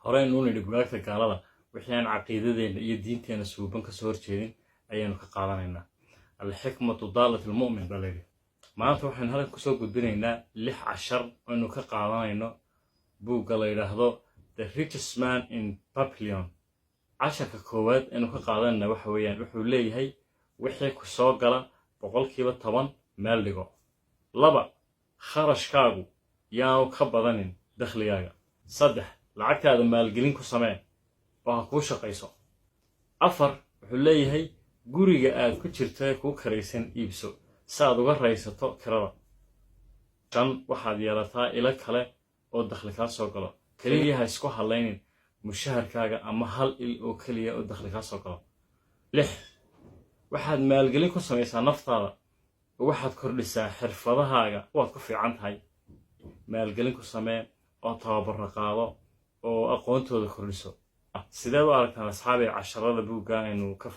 Horeynu u nidhi, bugaagta gaalada wixii aan caqiidadeenna iyo diinteenna suuban kasoo horjeedin ayaanu ka qaadanaynaa. الحكمة ضالة المؤمن baa layidhi. Maanta waxaynu halkan kusoo gudbinaynaa lix cashar aynu ka qaadanayno buugga la yidhaahdo The Richest Man in Babylon. Casharka koowaad aynu ka qaadanayna waxa weeyaan, wuxuu leeyahay: wixii ku soo gala 10% meel dhigo. 2, kharashkaagu yaanu ka badanin dakhligaaga. 3, lacagtaada maalgelin ku samee oo ha kuu shaqayso. 4, wuxuu leeyahay: guriga aad ku jirto ee kuu karaysan iibso si aad uga raysato kirada. 5, waxaad yeelataa ilo kale oo dakhli kaa soo galo. Keliya ha isku hadlaynin mushaharkaaga ama hal il oo keliya oo dakhli kaa soo galo. 6, waxaad maalgelin ku samaysaa naftaada oo waxaad kordhisaa xirfadahaaga waad ku fiican tahay. Maalgelin ku samee oo tababaro qaado oo aqoontooda kordhiso. Sideed u aragtaan, asxaabay, casharada buugga aynu ka